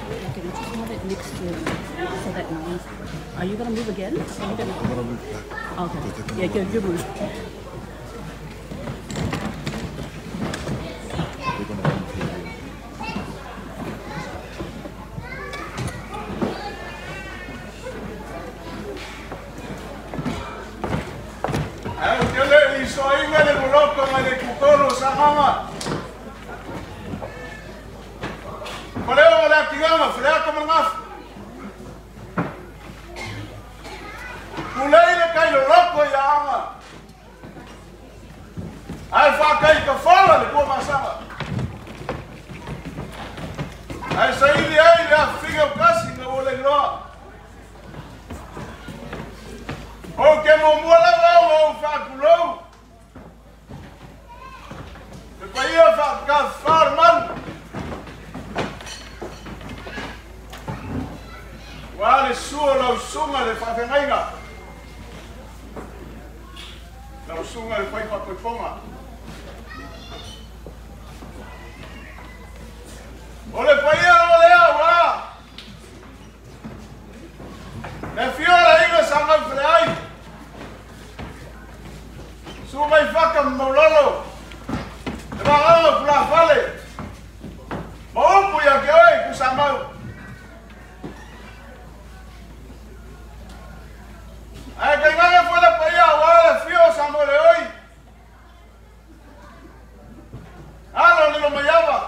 Okay, we just have it next to so that no one's. Are you gonna move again? Are you gonna? I'm gonna move back. Okay. Yeah, go. You move. They're gonna come here. Ae ou te le i soaiga le loloto mai le kukolo sagaga. Faleo ma le atigaga, faleata ma le gafa. Tulei le kai loloto i aaga. Ae faakai tafola le tuamasaga. Ae saili ai le afiga o kasi na ua leiloa. Ou te muamua lava ona ou faatulou le paia faatafafā o le malu. Ua le sua o lau susuga le faafeagaiga, lau susuga le fai faatoifoga. O le paia lava lea ua le afio o le aiga sa Gaufeleai, susu mai Faka ma Maulolo, le vagaga o Pulafale, ma upu ia te oe Kusamau. Ae tainane foi le paia aua le afio o Samoeleoi, alo o Lilomaiava,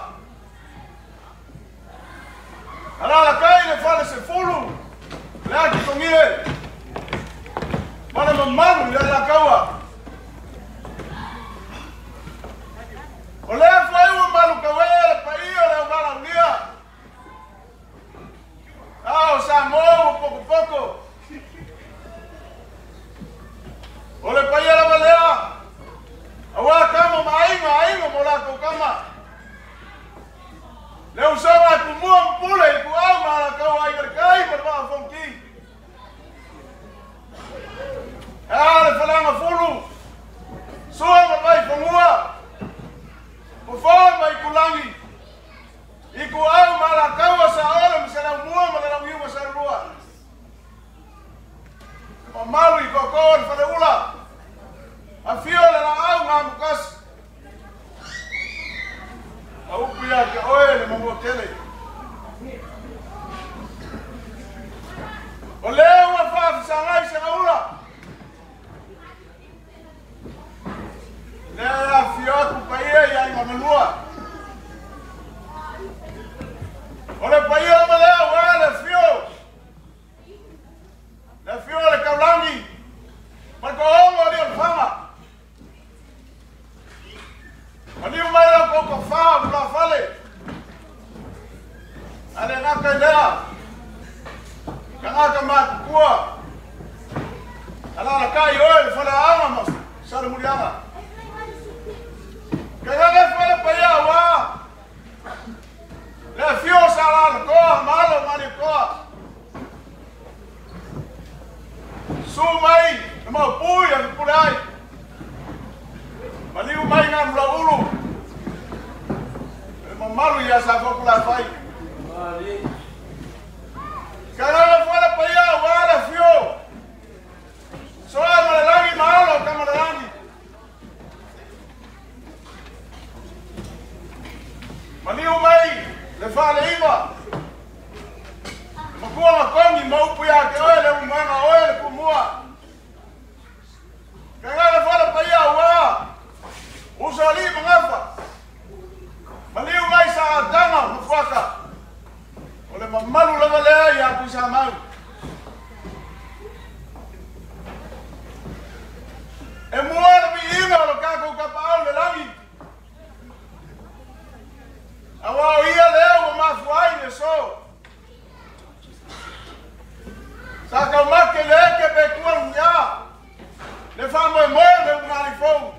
alalakai le fale sefulu, le ati togie, ma le mamalu i le alakaua. O lea foi ua malukaue le paia o le auvalaulia. A o Samoa ua pokopoko. O le paia lava lea, aua kama ma aiga, aiga mo latou kama. Le usoga e tumua ma pule i puau ma alakaua aiga le kai ma le vaa o Fonoti. E a le falaga fulu, sua ma vai fagua, fofo ma ikulagi, i kuau ma alakaua sa ole ma Saleaumua ma le Lauiu ma Salelua. Mamalu i koko o le faleula, afio le laau ngā mukasi. A upu ia te oe le mamua tele. O lea ua faafisagai se gaula. Lea e afio atu paia i aiga malua. O le paia ma lea ua le afio. Le afio o le Taulagi, ma le toaogo o Liolfaga. Maliu mai lau koukou o Pulafale. A le gata i lea, tagata matutua, alalakai oe le faleaoga ma Salemuliaga. Kaigaga foi le paia aua le afio o Sa Alaalatoa ma alo o Malietoa. Susu mai le Maupui a pule ai. Maliu mai ngā mulaulu. Le mamalu ia sa fopulafai. Kaigaga foi le paia aua le afio. Soa ma le lagi ma alo o kama le lagi. Maliu mai le faleiva. Le makua makongi ma upu ia te oe le umuaga oe le pumua. Kaigaga foi le paia aua uso alii ma gafa. Maliu mai sa ataga ma fuaka. O le mamalu lava lea ia Tuisamau. E mua le viiga o lo tatou tapaau le lagi. Aua o ia lea ua mafua ai le so. Sa taumate le eke pe tua lugia. Le faamoemoe le ugalifou.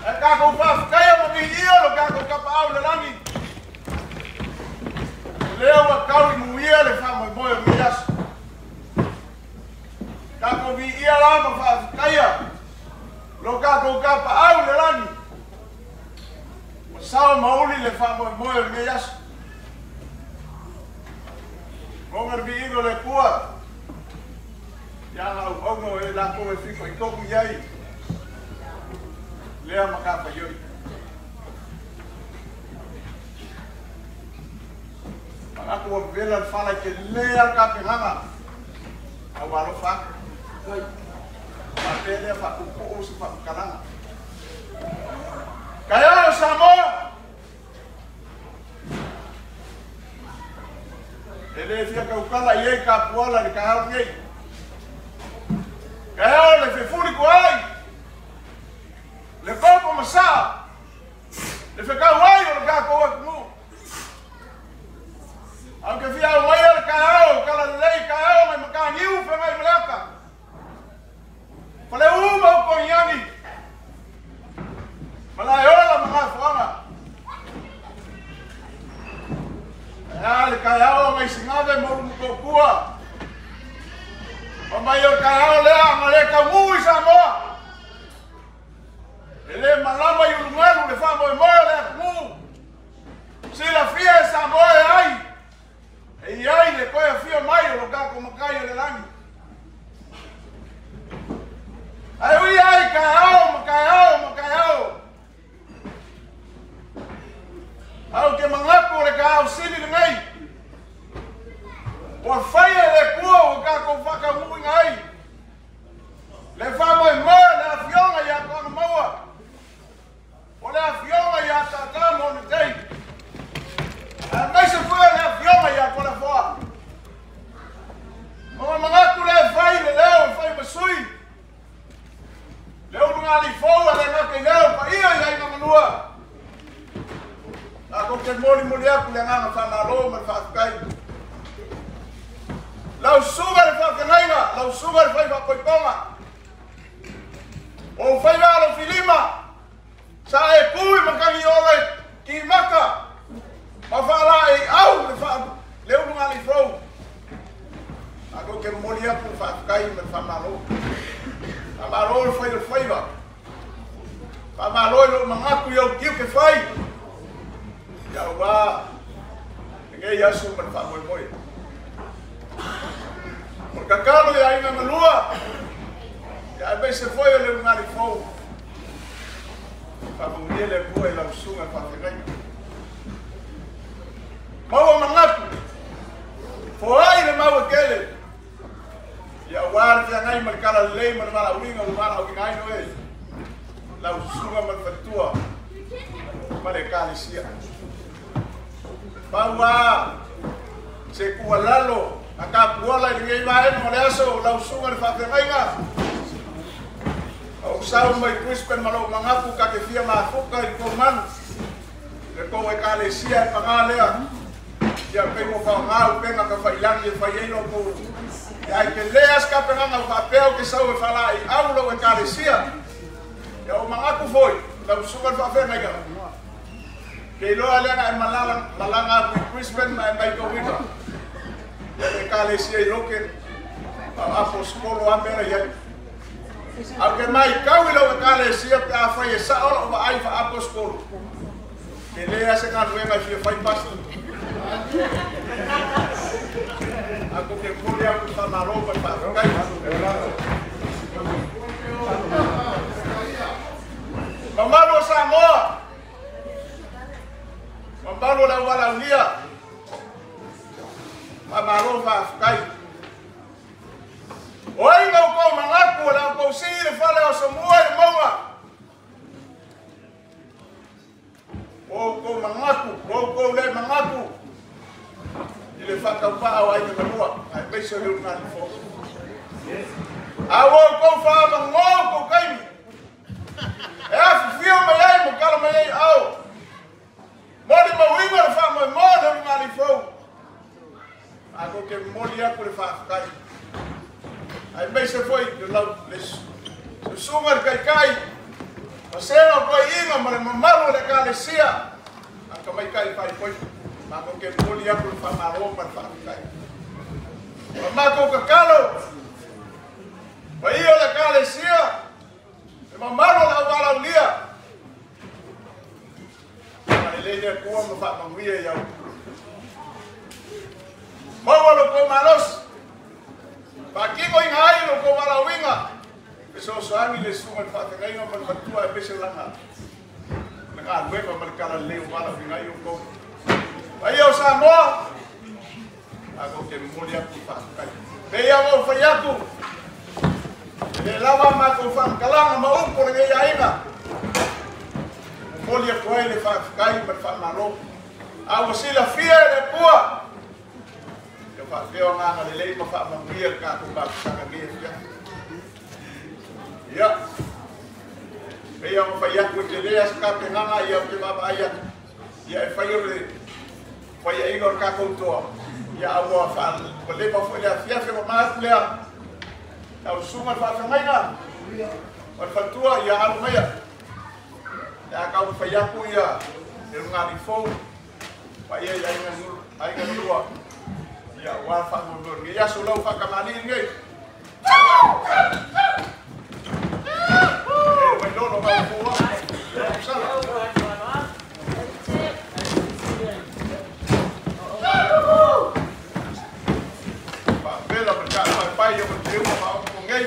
E tatou faafetaia ma viia lo tatou tapaau le lagi. O lea ua tau i muia le faamoemoe o lenei aso. Tatou viia la ma faafetaia lo tatou tapaau le lagi. Ua sao mauli le faamoemoe o lenei aso. Moga le viiga o le Atua i ana auauna o e latou e fitoitonu i ai lea matafaioi. Manatu ua vevela le fala i telē a le tapenaga a ua alofa atu. Faapea lea faapuupuu se faamatalaga. Taeao Samoa! E le fia tautala i ai tapuala i le taeao lenei. Taeao le fefuli tuai, le kopo ma saa, le fetau ai o le tatou atunuu. Au te fia aumaia le taeao, talalelei taeao mai Mataniu Feagaimaleata. Faleuma o Koiani, Malaeola ma Gafoaga. Ae a le taeao nai Sigave ma Ulumotootua. Ma mai o le taeao lea na le taunuu i Samoa. E le malama i ulugalu le faamoemoe o le atunuu. Silafia e Samoa e ai, e i ai le toe afio mai o lo tatou Matai o le lagi. Ae ui ai taeao ma taeao ma taeao. Au te manatu o le taeao sili lenei. Ua faia e le Atua ua tatou faataunuuina ai le faamoemoe o le afioga ia Toagamaua, o le afioga ia Tata ma ona tei, aemaise foi o le afioga ia Toleafoa. Ona manatu lea e fai le leo e fai ma sui, le ulugalii fou a le gata i leo paia i aiga manua. Tatou te molimoli atu le agaga faamalo ma le faafetai. Lau susuga i le faafeagaiga, lau susuga i le fai faapoipoga, o ou faiva alofilima, sa e tu i matagi ola i kimaka ma faalaeiau le le ulugalii fou. Tatou te momoli atu le faafetai ma le faamalo. Faamalo le fai o le faiva. Faamalo i lou manatu i ou tiute fai. Ia aua lenei aso ma le faamoemoe. O le tatalo i aiga malua, ia aemaise foi o le ulugalii fou. Faamanuia le Atua i lau susuga i le faafeagaiga. Maua manatu, foai le mau e tele, ia aua le feagai ma le talalelei ma le valaauina ua valaauina ai oe, lau susuga ma le faletua ma le Ekalesia. Pau lava se tuualalo a tapuala i lenei vaega o le aso, lau susuga i le faafeagaiga, ou sau mai Brisbane ma lou manatu ta te fia mafuta i le tou malu, le tou Ekalesia e paga lea, ia pei ua faaaoga upega tafailagi e fai ai lo tou. Ae tele lava se tapenaga ua faapea ou te sau e faalaeiau lou Ekalesia. Ia ou manatu foi, lau susuga i le faafeagaiga, ke iloa lea na e malaga atu i Brisbane ma e matauina ia le Ekalesia i Logan, ma o aposetolo a mea la i ai. Ae ou te matau i lau Ekalesia pe afai e sao lau vaai faa-aposetolo, tele lava se galuega e fia fai pastor. Ae ou te momoli atu le faamalo ma le faafetai. Mamalu o Samoa, mamalu o le auvalaulia, faamalo faafetai. O ai na outou manatu o le a outou sii le fale o Asomua i le mauga? Ua outou manatu, ua outou le manatu i le faatauvaa o aiga malua, aemaise o le ulugalii fou. A ua outou faamagoa outou taimi e afifio mai ai ma tala mai ai ao, molimauina le faamoemoe o le ulugalii fou. Tatou te momoli atu le faafetai, aemaise foi le lau le susuga i le taitai, vasega o toeaiina ma le mamalu o le Ekalesia a tamaitai faaipoipo. Matou te momoli atu le faamalo ma le faafetai. O la matou tatalo, paia o le Ekalesia, le mamalu o le auvalaulia, agalelei le Atua ma faamanuia i au. Maua lo kou malosi. Faatino iga ai lo kou valaauina. Fesoasoani le susuga i le faafeagaiga ma le faletua aemaise lana le galuega ma le talalelei o valaauina ai outou. Paia o Samoa, tatou te momoli atu i faafetai. Pei lava ona ou fai atu, e le lava a matou faamatalaga ma upu o lenei aiga e momoli atu ai le faafetai ma le faamalo. A ua silafia e le Atua ia faapea ona agalelei ma faamanuia le tatou mafusaga nei afiafi. Ia, pei ona fai atu e tele lava se tapenaga ia ou te vaavaai atu, ia e fai o le faiaina o le tatou toa, ia a ua leva foi le afiafi ona manatu lea, lau susuga i le faafeagaiga ma le faletua, ia alo maia. Le a taumafai atu ia le lugalifou paia i aiga lua, ia aua le faamoemoe o lenei aso lau faatamalii lenei. E mai lolo ma fua. Sala. Faapela ma le pai o le teu ma o nei.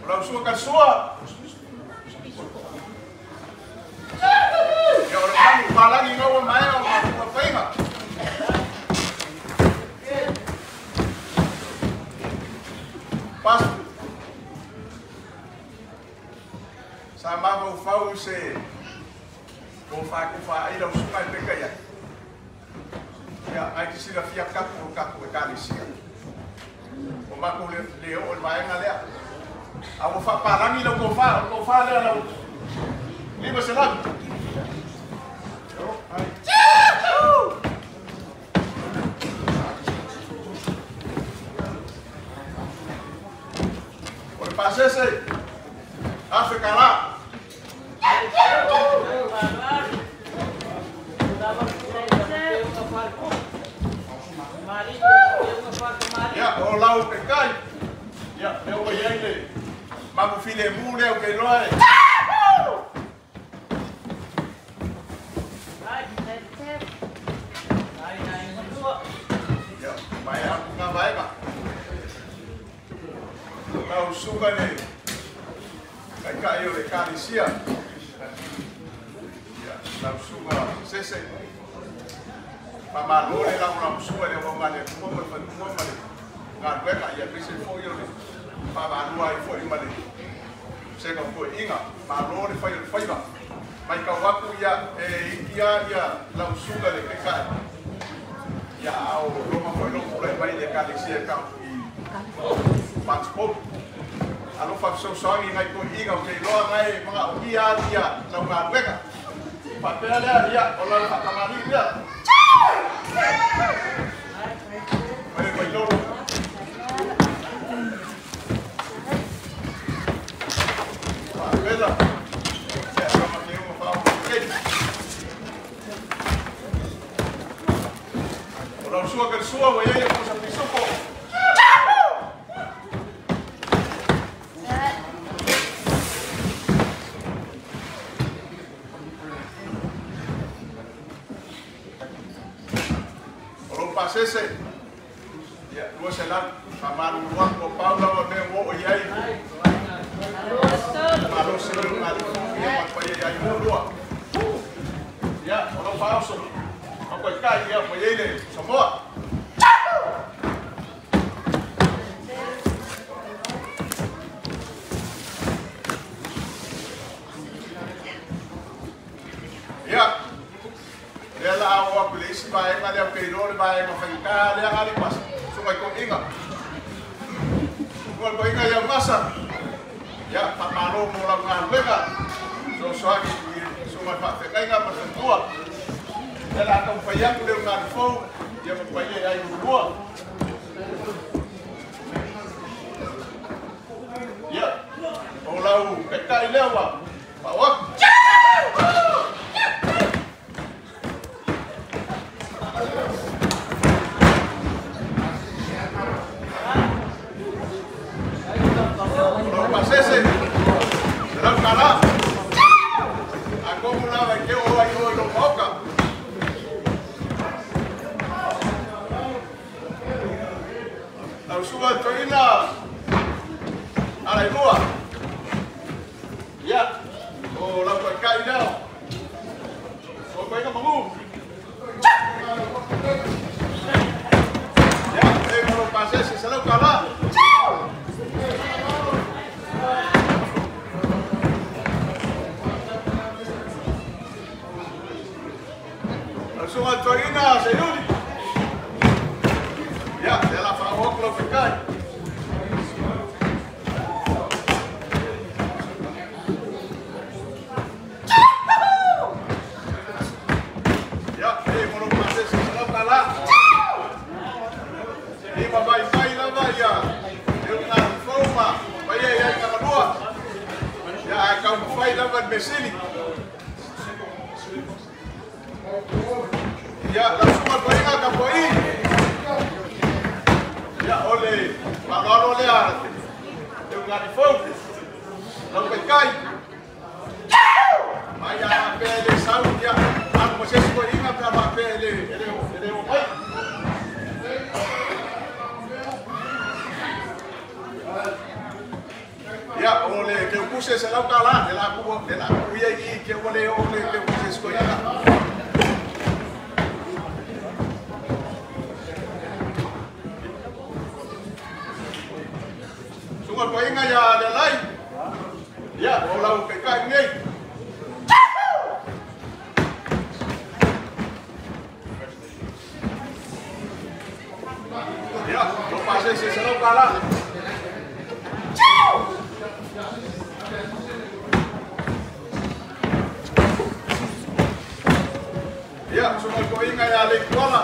O lau sua kasua. Ia o le manu palagi ngaua maea o mafua faiga. Pasu. Sa mafaufau se tofa kufa ai lau susuga i peka ia. Ia, ai te silafia kapu o kapu ekalesia. O matou le le oo i le vaega lea. A ua faapalagi lau tofa, o le tofa lea lau 500. Ai. O le pasese, afe kala. Ia, o lau pekai. Ia, lea ua i ai le mapu filemu lea ou te iloa e. Ia, maea atu ngā vaega. Lau susuga le taitai o le Ekalesia. Ia, lau susuga Sese. Faamalo le lagolagosua i le auauna a le Atua ma le faletua ma le galuega, ia aemaise foi o le faavaalua ai foi ma le vasega o toeaiina. Malo le fai o le faiva. Matau atu ia e iti lava ia lau susuga le taitai, ia a o loma foi lou tulai mai i le Ekalesia e tau i Passport. Alofa fesoasoani i nai toeaiina ou te iloa na e manaomia lava ia lau galuega. Faapea lea, ia o lau faatamalii lea. Mai mai lolo. Faapela. Ia sama te uma whaopo kei. O lau sua ka le sua ua iai a posa pisupo. O lou pasese, ia, 200, faamalulu atu o pau lava mea ua oo i ai. Malosi le lugalifou ia ma le paia ia Iulua. Ia, o lau faaoso, ma koikai, ia, ua i ai le Samoa. Ia, lea la a oo atu i le isi vaega lea ou te iloa le vaega faigata lea ali ma susuga i toeaiina. Susuga i toeaiina ia Masa, ia, faamalo mo lau galuega, fesoasoani i le susuga i le faafeagaiga ma le faletua. Lea la a taumafai atu le ulugalifou ia ma paia ia Iulua. Ia, o lau taitai lea ua faaoo atu. Lau suga toina ala ilua. Ia, o lau kai leo. O koinga mangu. Ia, e malo pasese se lau kala. Lau suga toina Seiuli. Ia, le la whaoku lau kai. Ia, e malo pasese se lau kala. I ma vai vai lava ia. Eu ngā fou ma vai ia ia ka malua. Ia ai kau fai lava mesili. Ia la suma koinga ka poi. Ia ole malolo le a. Eu ngā fou. Lau kai kai. Mai a pe le sau ia. Anu mo se koinga pe ma pe le ele ele o mai. Ia, o le ke ukuse se lau kala, le la ku ia i ke o le o le ke ukuse se koinga. Sunga koinga ia le lai. Ia, o lau ke kai nei. Ia, lo pase se lau kala. Ia, sunga koinga ia le kuala.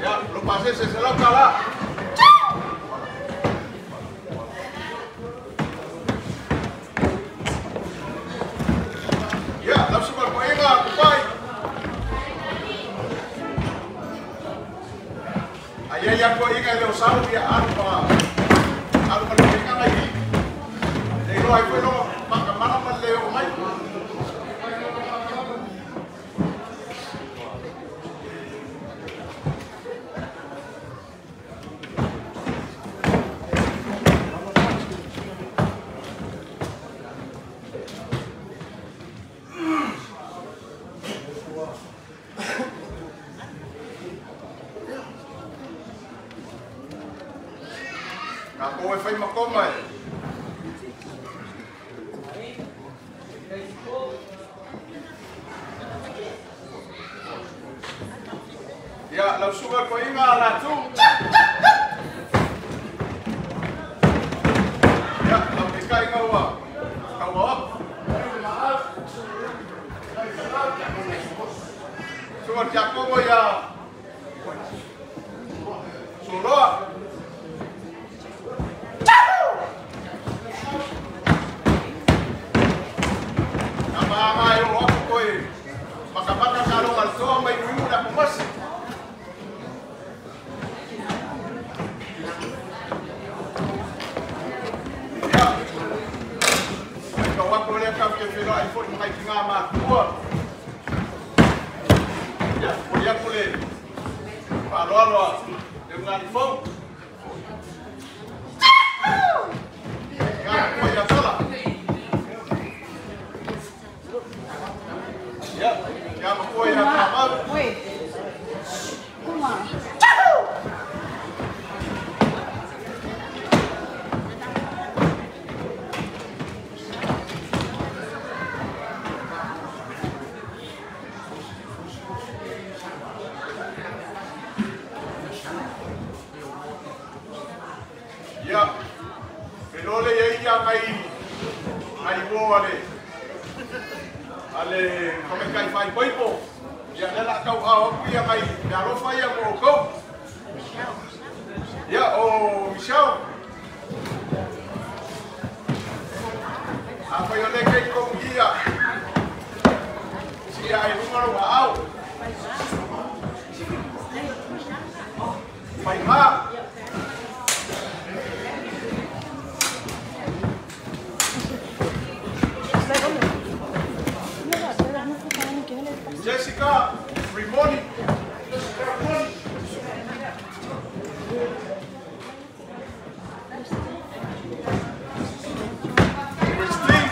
Ia, lo pase se lau kala. Ia, lau sunga koinga kupai. Ai ai koinga le osau ia anu ma anu ma le koinga ngai. Le roa ai koe maka mana ma le o mai. Ka koe whai makoma e. Ia, lau suga koinga a latu. Ia, lau te kai ngaua. Kaua op. Suga tiakongo ia. Suloa. Ama e o aku koe makamaka ka longa toa mai uiu na kumasi. Ia, mai ka wako lea kau ke whenua ai foi makai ki ngā mātua. Ia, pori aku le whaaloaloa le ngā fou. Ngā kua ia tala. Ya, ya makoy ya kamau. Wait. Kuma. Ya. Pelole ya ia mai mai wo ale. Ale kome kai fai poipo. Ia le la kau au aku ia mai me alofa ia mo kou. Ia o Michel. A fai o le kei kou ia. Si ai lunga lo au. Fai ma. Jessica Rimoni. Jessica Rimoni. Christine.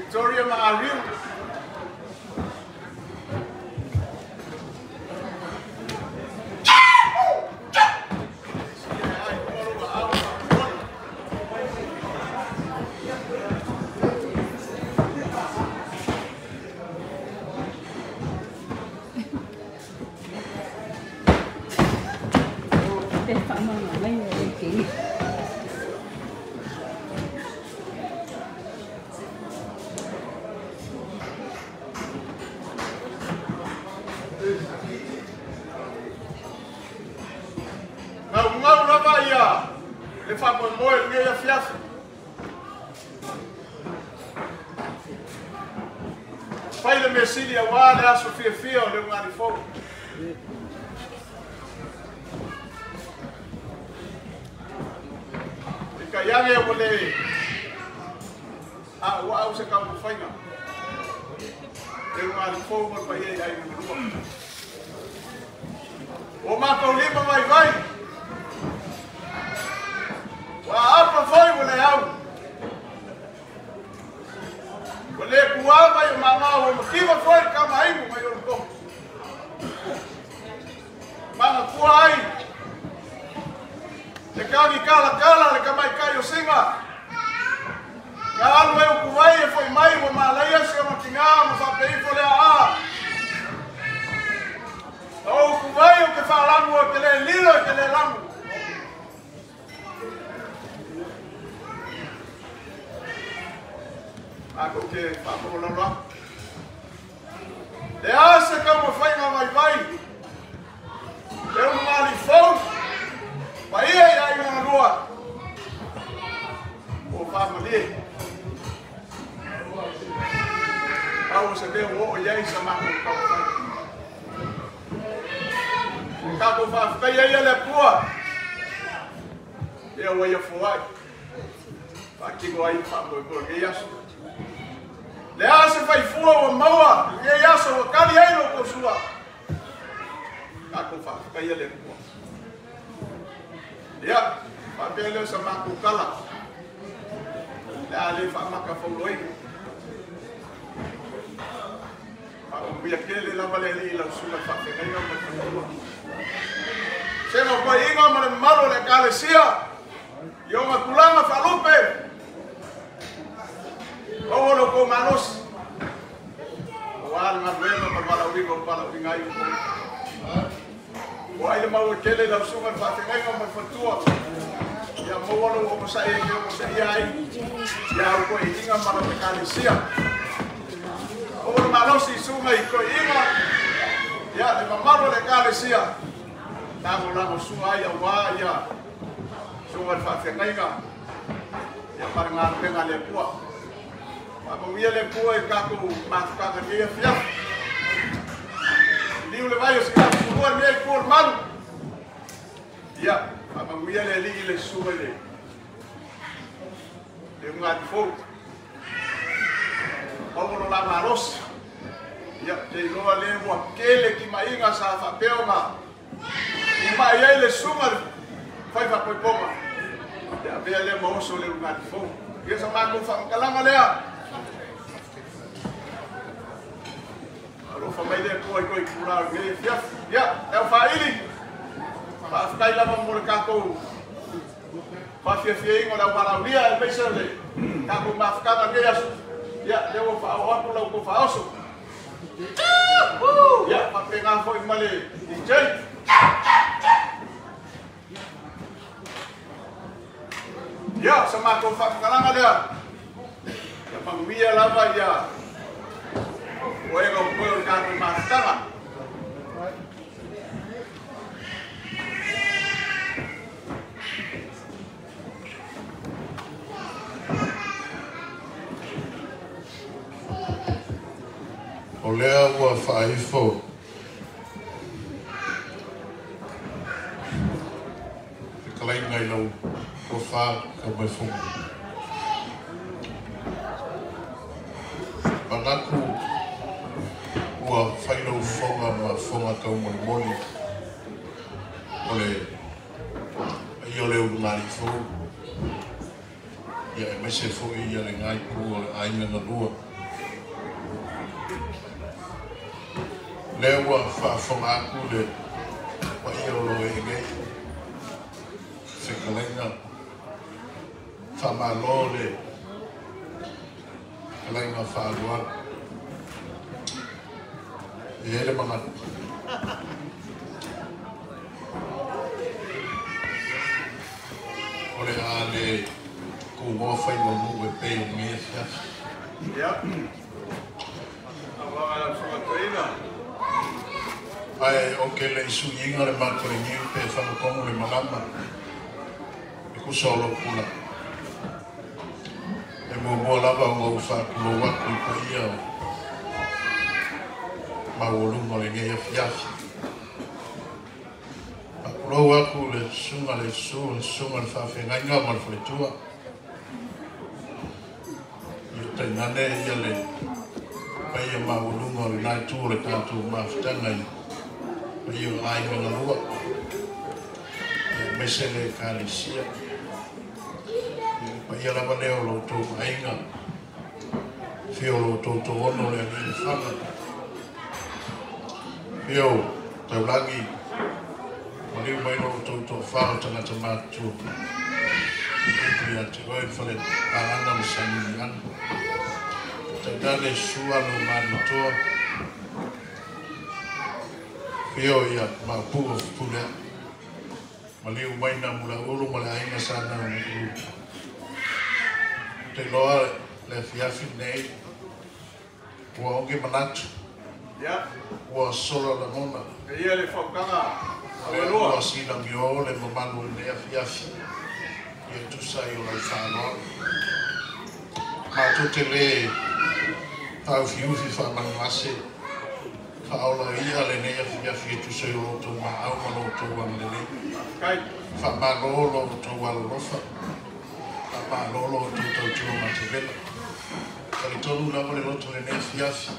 Victoria Maariu. Matou te faafogafoga atu. Le a se taumafaiga vaivai, le ulugalii fou, paia i aiga galua, ua faamalie. Pau o se mea ua oo i ai sa matou taumafai. Tatou faafetaia ia le Atua, lea ua ia foai, faatino ai le faamoemoe o lenei aso. Le a se faifua ua maua i lenei aso ua tali ai lo outou sua, tatou faafetaia le Atua. Ia, faapea lea o sa matou tala, le a le faamatafauloina. Faamanuia tele lava le Alii i lau susuga i le faafeagaiga ma le faletua. Sega o paiiga ma le mamalu o le Ekalesia i ona tulaga faalupe, maua lo outou malosi, aua le galuega ma le valaauina o valaauina ai outou. Ua ai le maua tele i lau susuga i le faafeagaiga ma le faletua, ia maua lou onosai e te onosaia ai ia au toeaiina ma lau Ekalesia. Maua le malosi i susuga i toeaiina, ia le mamalu o le Ekalesia, lagolagosua ai aua ia susuga i le faafeagaiga ia ma le galuega a le Atua. Faamanuia le Atua i tatou mafutaga i lenei afiafi. Liliu le vai o si tatou lenei itu o le malu. Ia, faamanuia le Alii i le susuga i le ulugalii fou. Maua lo la malosi. Ia, te iloa lea ua tele timaiga sa faapea ona timai ai le susuga i le fai faapoipoga. Ia avea lea ma oso le ulugalii fou. Ia sa matou faamatalaga lea. Alofa mai le Atua i toe itula o lenei afiafi. Ia, le aufaili, faafetai lava mo le tatou faafiafiaina o le auvalaaulia aemaise o le tatou mafutaga o lenei aso. Ia, lea ua faaoo atu la outou faaoso. Ia, faapena foi ma le DJ. Ia, sa matou faamatalaga lea. Ia manuia lava ia oega o toe o le tatou mafutaga. O lea ua faaifo fetalaiga i lau tofa Taumaifoga. Manatu ua fai lau fofoga ma fofoga taumolimoli o le paia o le ulugalii fou, ia aemaise foi ia lena itu o le aiga galua. Lea ua faafofoga atu le paia o lo o ee nei fetalaiga, faamalo le fetalaiga faaaloalo. E i ai le manatu, o le a le tunoa faiva o nuu e pei o lenei afiafi. Ia, saunoaga a lau susuga toeaina. Ae ou te le i suiina le matoleniu pe fagatonu le malama e tusa o lou tulaga. E muamua lava ona ou faatulou atu i paia o maualuga o lenei afiafi. Faatulou atu le susuga le susu, le susuga le faafeagaiga ma le faletua. Ia tainane ia le paia maualuga o lena itu o le tatou mafutaga i paia o aiga galua, aemaise le Ekalesia. Ia le paia lava lea o lo outou aiga, afio o lo outou toaono le alii Lefaga, afio Taulagi, maliu mai lo outou toafa o tagata matutua, upu ia te oe le fale paaga ma Saniniana. Tainane susu alo o Malietoa, afio ia Maopu o Fepuleai, maliu mai Namulauulu ma le aiga sa Naumuulu. Ou te iloa Le afiafi lenei, ua oge manatu. Ua sola lagona. Lea ua silagio le mamalu o lenei afiafi ia tusa ai o lau faaaloalo. Matou te lē faaufiufi faamanumase, faaola i'a lenei afiafi e tusa ai o lo outou maau ma lo outou agalelei. Faamalo lo outou alolofa, faamalo lo outou tautua matavela. Talitonu lava le loto lenei afiafi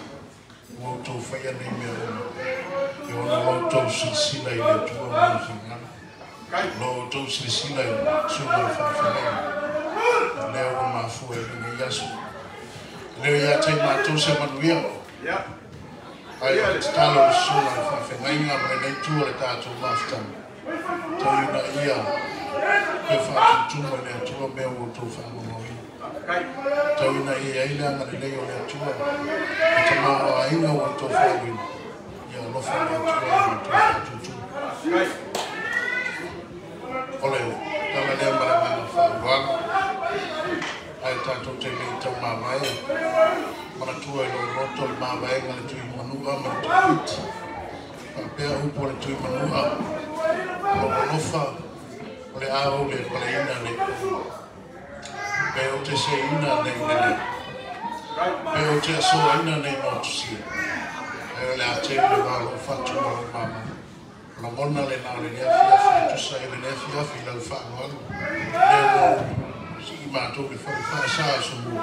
ua outou faia nei mea uma e ona lo outou silasila i le Atua ma Lona finagalo, lo outou silasila i susuga i le faafeagaiga lea ua mafua i lenei aso. E le o ia te i matou se manuia, ae o le tatalo i le susuga i le faafeagaiga ma lenei itu o le tatou mafutaga, tau ina ia toe faatutumu e le Atua mea ua outou faamaumauina. Tau ina ia i ai le agalelei o le Atua i tamaoaiga ua outou faaaluina, ia alofa le Atua i lo outou faatutumu. O le tala lea ma le agaga faaaloalo, ae tatou te le i taumavae, manatua i lou loto le mavaega a le Tuimanua ma le Tuifiti. Faapea upu a le Tuimanua, o lou alofa o le a ou le paleina nei o. Pe ou te seiina nei lele, pe ou te asoaina nei motusia, ae o le a teu le va o lou fatu ma lou mama. O lagona lena o lenei afiafi e tusa ai o lenei afiafi i lau faaaloalo, lea ua ou sii matou le fale faasa o Asomua,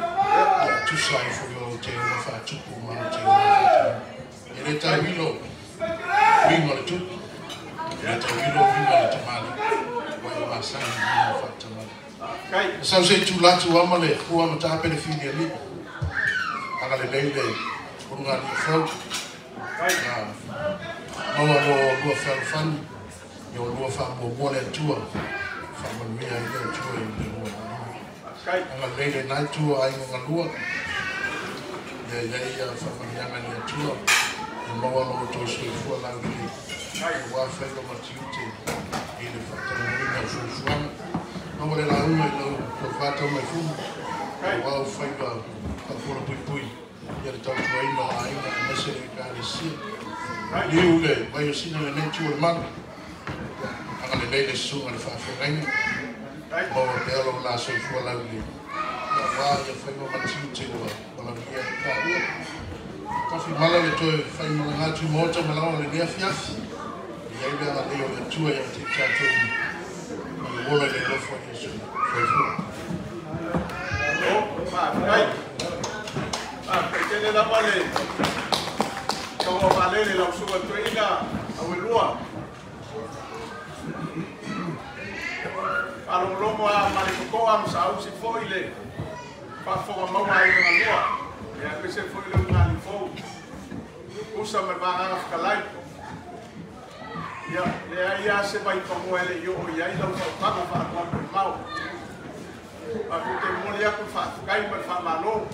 ia tusa ai foi o ou teuga faatupu ma ou teuga faatamaga. E le tauilo uiga o le tupu, e le tauilo uiga o le tamalii, ua e masani i uiga faatamaga. Sau se i tulatu ama le fua ma tape le fili alii. Agalelei le ulugalii fou. Ia maua lo lua fealofani, ia o lua faamuamua le Atua. Faamanuia ai le Atua i le lua galue. Agalelei lenā itu o aiga galua. Ia i ai ia faamanuiaga i le Atua. Ia maua lo outou soifua laulelei aua faiva ma tiute i le faataunuuina o fuafuaga. Maua le lauga i lau tofa Taumaifuna aua ou faiva faafola puipui ia le tautuaina o aiga aemaise le Ekalesia. Liu le vaiosina lenei itu o le malu. Agalelei le susuga i le faafeagaiga. Maua pea lou la soifua laulelei aua ia faiva ma tiute ua valaaulia ai taua. Tafimala le toe faimalaga atu i maota ma laoa i lenei afiafi. E i ai le agalelei o le Atua ia te i tatou uma. Ma le ola i le alofa o Iesu. Soifua. Malo, faafetai. Faafetai tele lava le taua vaalele lau susuga i le toeaina Auelua. Faalogologo lava ma le totoa ma saausi foi le faafofoga maua a aiga galua, aemaise foi le ulugalii fou, usa ma le vagaga fetalai. Ia, leai lava se vaipanoa e le i oo i ai lau fautuaga faaalualu mamao. Matou te momoli atu le faafetai ma le faamalo.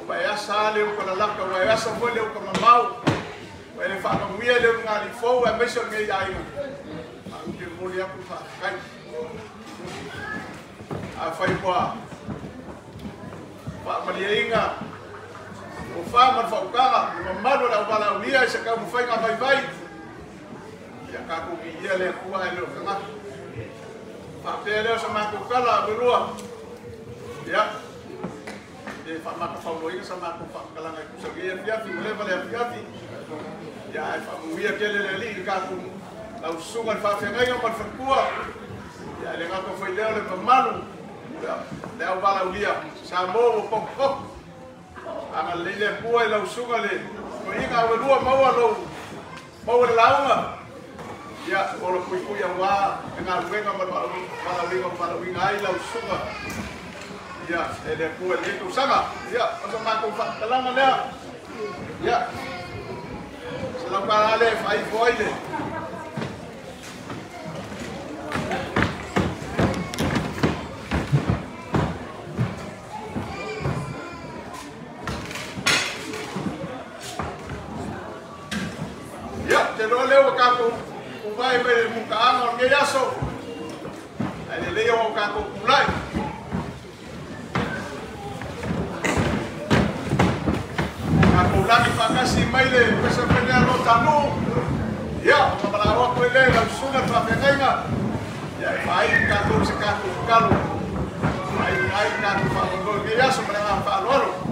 Ua e asa lava le uta lalata, ua e asa foi le uta mamao, ua e faamanuia le ulugalii fou aemaise o lenei aiga. Matou te momoli atu le faafetai. Afai ua faamalieina tofa ma le faautaga le mamalu o le auvalaaulia i se taumafaiga vaivai, ia tatou viia le Atua ae le o tagata. Faapea lea o sa matou tala Auelua. Ia, e faamatafauloaina sa matou faamatalaga e tusa lenei afiafi, ua leva le afiafi. Ia, ae faamanuia tele le Alii i le tatou lau susuga i le faafeagaiga ma le faletua. Ia, e le gata foi lea o le mamalu le auvalaulia Samoa ua potopoto. Agalelei le Atua i lau susuga le toeaina Auelua, maua lou maua le lauga. Ia, ola puipui aua le galuega ma le valaauina ua valaauina ai lau susuga. Ia, e le Atua i lenei tausaga. Ia, o sa matou faamatalaga lea. Ia, se lau tala lea e faaifo ai le Ia, ou te iloa lea ua tatou uvae mai le mutaaga o lenei aso, ae lelei o tatou tulai. faatasi mai le pesa fenea lo tanu. Ia, ona malao atu ai lea i lau susuga le faafeagaiga. Ia, e faaii tatou i se tatou tatalo. Faaiu ai le tatou faamoemoe i lenei aso ma le agaga faaaloalo.